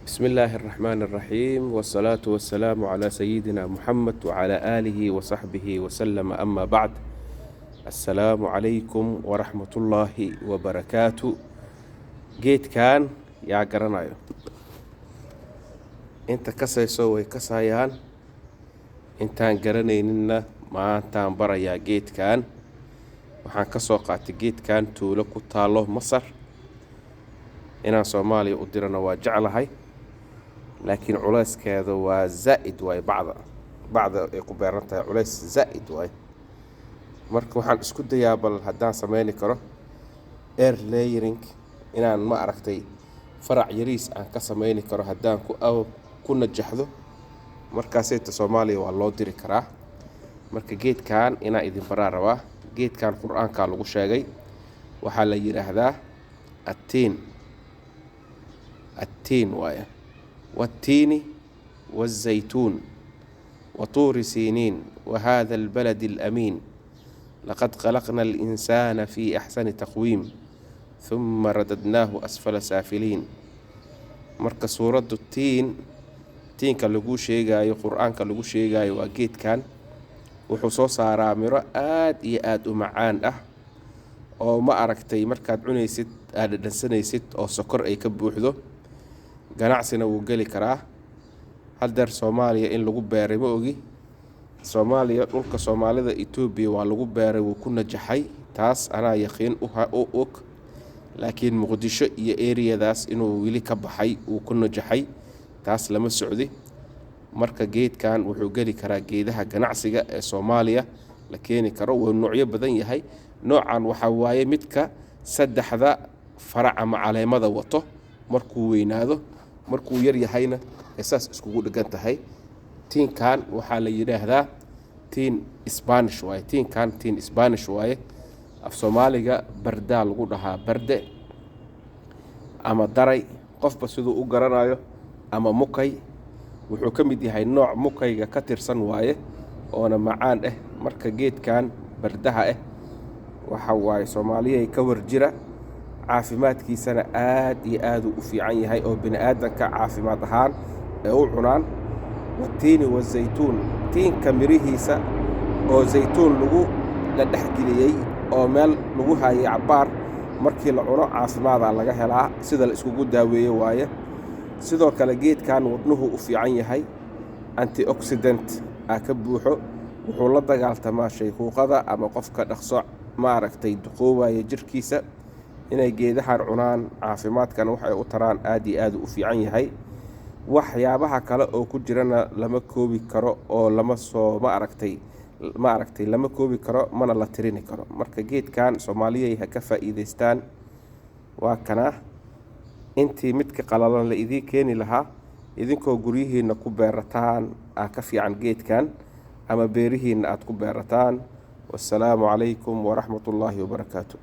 بسم الله الرحمن الرحيم، والصلاة والسلام على سيدنا محمد وعلى آله وصحبه وسلم، أما بعد، السلام عليكم ورحمة الله وبركاته. Geedkan yaa garanayo? Inta kasayso way kasayaan, intaan garanayninna maantaan barayaa. Geedkan waxaan ka soo qaatay geedkan tuulo ku taallo Masar. Inaan Soomaaliya u dirana waa jeclahay, laakiin culayskeeda waa zaa'id waay. Bacda ay ku beeran tahay culays zaa'id waay. Marka waxaan isku dayaa bal haddaan sameyni karo air layering, inaan, ma aragtay, farac yariis aan ka sameyni karo. Haddaan ku najaxdo, markaasayta Soomaaliya waa loo diri karaa. Marka geedkan inaan idin baraa rabaa. Geedkan Qur-aankaa lagu sheegay. Waxaa la yidhaahdaa attiin. Attiin waaye. والتين والزيتون وطور سينين وهذا البلد الأمين لقد خلقنا الإنسان في أحسن تقويم ثم رددناه أسفل سافلين. Marka suuraddu tiin, tiinka lagu sheegaayo, Qur-aanka lagu sheegaayo, waa geedkan. Wuxuu soo saaraa miro aad iyo aada u macaan ah oo, ma aragtay, markaad cunaysid aad dhadhansanaysid oo sokor ay ka buuxdo. Ganacsina wuu geli karaa. Haddeer Soomaaliya in lagu beeray ma ogi. Soomaaliya, dhulka Soomaalida Etoobiya, waa lagu beeray, wuu ku najaxay, taas anaa yaqiin u og. Laakiin Muqdisho iyo eriyadaas inuu weli ka baxay, uu ku najaxay, taas lama socdi. Marka geedkan wuxuu geli karaa geedaha ganacsiga ee Soomaaliya la keeni karo. Wuu noocyo badan yahay. Noocan waxaa waaye midka saddexda farac ama caleemada wato markuu weynaado. Markuu yar yahayna ay saas iskugu dhegan tahay. Tiinkan waxaa la yidhaahdaa tiin Spanish waaye. Tiinkan tiin Spanish waaye. Af Soomaaliga bardaa lagu dhahaa, barde ama daray, qofba siduu u garanayo, ama mukay. Wuxuu ka mid yahay nooc mukayga ka tirsan waaye, oona macaan ah. Marka geedkan bardaha ah waxa waaye, Soomaaliyay, ka warjira. Caafimaadkiisana aad iyo aaduu u fiican yahay oo bini aadanka caafimaad ahaan ay u cunaan. والتين والزيتون, tiinka mirihiisa oo zaytuun lagu la dhexgeliyey oo meel lagu hayay cabbaar, markii la cuno caafimaadaa laga helaa. Sida la iskugu daaweeye waaye. Sidoo kale geedkan wadnuhu u fiican yahay. Antioxidant aa ka buuxo. Wuxuu la dagaaltamaa shaykuuqada ama qofka dhaqso, maaragtay, duqoobaya jirkiisa. Inay geedahan cunaan caafimaadkana waxay u taraan, aad iyo aad u fiican yahay. Waxyaabaha kale oo ku jirana lama koobi karo oo lama soo, ma aragtay, lama koobi karo, mana la tirini karo. Marka geedkan Soomaaliyay ha ka faa'iidaystaan. Waa kana. Intii midka qalalan la idiin keeni lahaa, idinkoo guryihiinna ku beerataan aa ka fiican geedkan, ama beerihiinna aad ku beerataan. Wassalaamu calaykum waraxmatullaahi wabarakaatu.